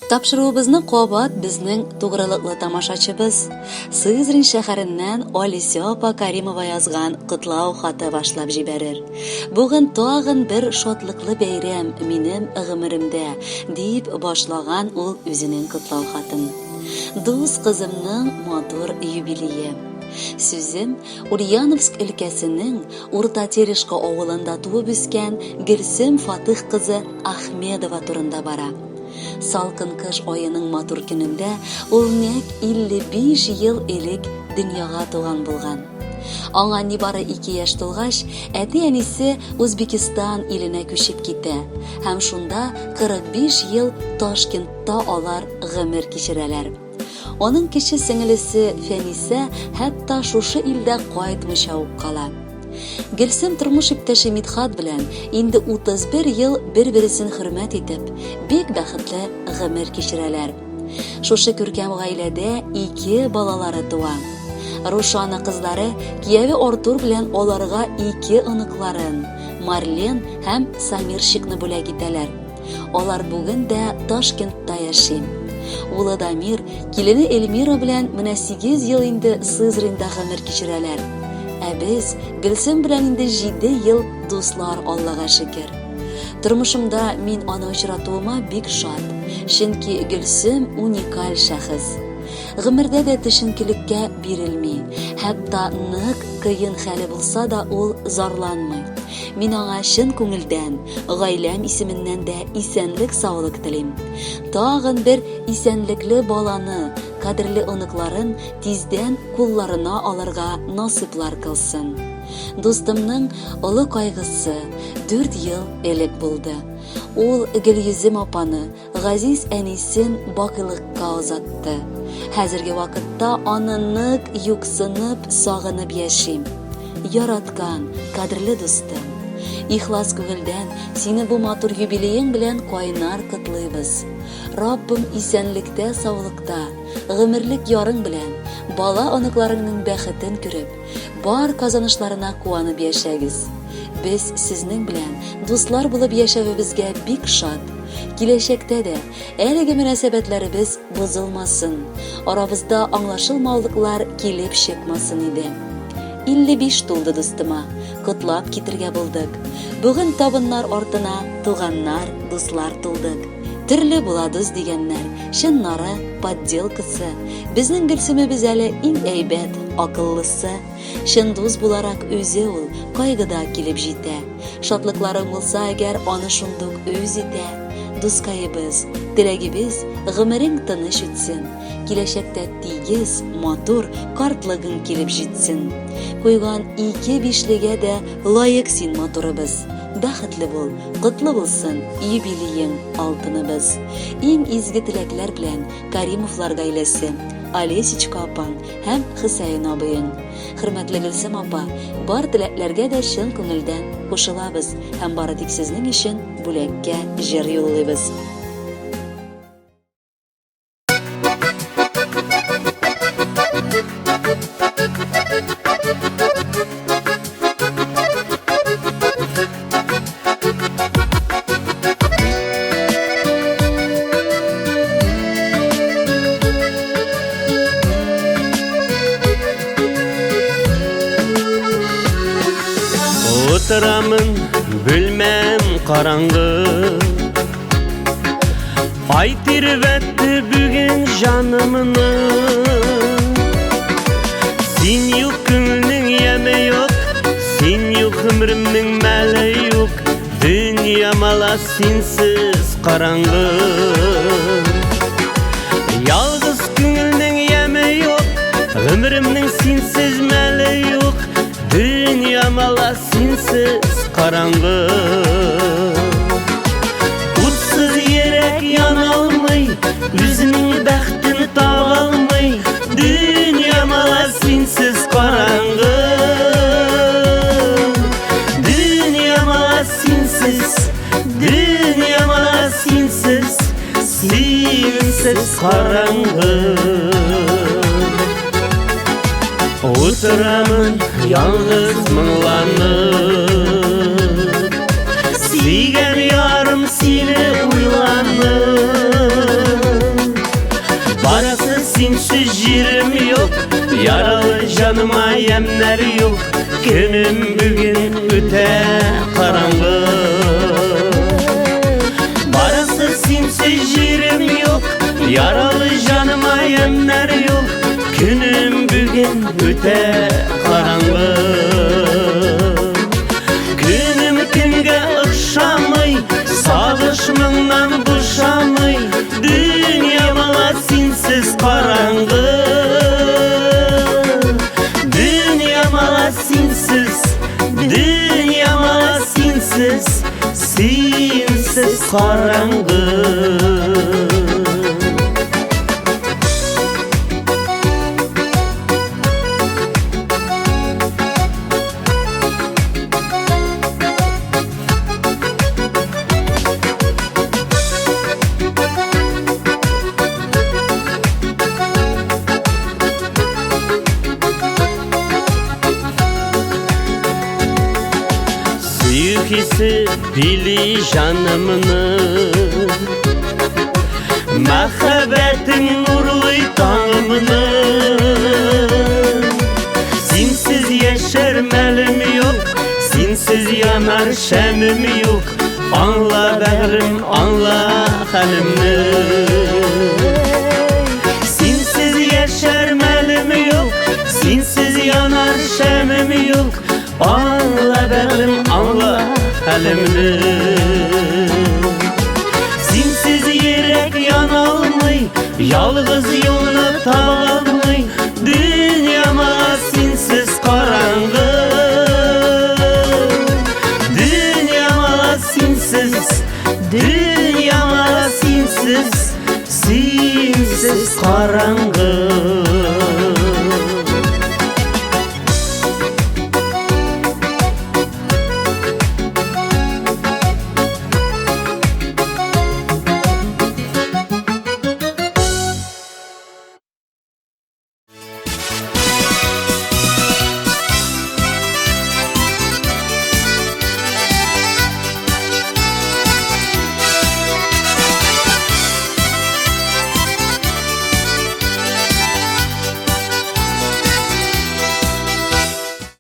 Тапшыруыбызны кабат безнең тугрылыклы тамашачыбыз, Сызрань шәһәреннән Алисә апа Каримова язган котлау хаты башлап җибәрер. Бүген тагын бер шатлыклы бәйрәм минем гомеремдә, дип башлаган ул үзенең котлау хатын. Дус кызымның матур юбилее. Сүзем Ульяновск өлкәсенең Урта Терешка авылында туып үскән Гөлсем Фатых кызы Ахмедова турында бара. Салкын кыш аеның матур көнендә ул нәкъ 55 ел элек дөньяга туган булган. Аңа нибары 2 яшь тулгач, әти-әнисе Узбекистан иленә күчеп китә һәм шунда 45 ел Ташкентта алар гомер кичерәләр. Аның кече сеңелесе Фәнисә хәтта шушы илдә кайтмыйча ук кала. Гөлсем тормыш иптәше Мидхат белән инде 31 ел бер-бересен хөрмәт итеп, бик бәхетле гомер кичерәләр. Шушы күркәм гаиләдә ике балалары туа. Рушана кызлары кияве Артур белән аларга ике оныкларын, Марлен һәм Самирчикны бүләк итәләр. Алар бүген дә Ташкентта яши. Улы Дамир, килене Эльмира белән менә 8 ел инде Сызраньда гомер кичерәләр. Ә без Гөлсем белән инде 7 ел дуслар, Аллага шөкер. Тормышымда мин аны очратуыма бик шат, чөнки Гөлсем уникаль шәхес. Гомердә дә төшенкелеккә бирелми, хәтта нык кыен хәле булса да ул зарланмый. Мин аңа чын күңелдән, гаиләм исеменнән дә исәнлек-саулык телим. Тагын бер исәнлекле баланы, кадерле оныкларын тиздән кулларына алырга насыйплар кылсын. Дустымның олы кайгысы 4 ел элек булды. Ул Гөлйөзем апаны, Газиз әнисен бакыйлыкка озатты. Хәзерге вакытта аны нык юксынып, сагынып яшим. Яраткан, кадерле дустым, ихлас күңелдән сине бу матур юбилеең белән кайнар котлыйбыз. Раббым исәнлектә-саулыкта, гомерлек ярың белән, бала-оныкларыңның бәхетен күреп, бар казанышларына куанып яшәгез. Без сезнең белән дуслар булып яшәвебезгә бик шат. Киләчәктә дә әлеге мөнәсәбәтләребез бозылмасын, арабызда аңлашылмаулыклар килеп чыкмасын иде. 55 тулды дустыма, котлап китергә булдык. Бүген табыннар артына туганнар, дуслар тулдык. Төрле була дус дигәннәр, чыннары, подделкасы. Безнең Гөлсемебез әле иң әйбәт, акыллысы. Чын дус буларак үзе ул кайгыда килеп җитә. Шатлыкларың булса әгәр, аны шундук үз итә. Дускаебыз, теләгебез, гомерең тыныч үтсен. Киләчәктә тигез, матур картлыгың килеп җитсен. Куйган ике бишлегә дә лаек син, матурыбыз. Бәхетле бул, котлы булсын юбилеең, алтыныбыз. Иң изге теләкләр белән Каримовлар гаиләсе, Олесечка апаң һәм Хөсәен абыең. Хөрмәтле Гөлсем апа, бар теләкләргә дә чын күңелдән кушылабыз һәм бары тик сезнең өчен бүләккә җыр юллыйбыз. Утырамын, бүлмәм караңгы. Ай тирбәтте бүген җанымны. Син юк, күңелнең яме юк, син юк, гомеремнең мәле юк. Дөнья мала синсез караңгы. Ялгыз күңелнең яме юк, гомеремнең синсез мәле юк. Дөнья мала синсез караңгы. Утсыз йөрәк яна алмый, үзенең бәхтен таба алмый. Дөнья мала синсез караңгы. Дөнья мала синсез, дөнья мала синсез, синсез караңгы. Утырамын ялгыз моңланып, Сөйгән ярым сине уйланып. Яралы җаныма ямьнәр юк, Көнем бүген үтә караңгы. Барасы синсез җирем юк, Яралы җаныма ямьнәр юк, Көнем бүген үтә караңгы. Көнем көнгә охшамый, Сагыш моңнан бушамый, Дөнья мала синсез караңгы. Дөнья мала синсез, Дөнья мала синсез, Синсез караңгы. Сөю хисе били җанымны, Мәхәббәтең нурлый таңымны. Синсез яшәр мәлем юк, Синсез янар шәмем юк. Аңла, бәгърем, аңла хәлемне. Синсез яшәр мәлем юк, Синсез янар шәмем юк. Аңла, бәгърем, аңла хәлемне. Синсез йөрәк яналмый, Ялгыз юлны таба алмый. Дөньяма синсез караңгы. Дөньяма синсез, Дөньяма синсез, Синсез караңгы.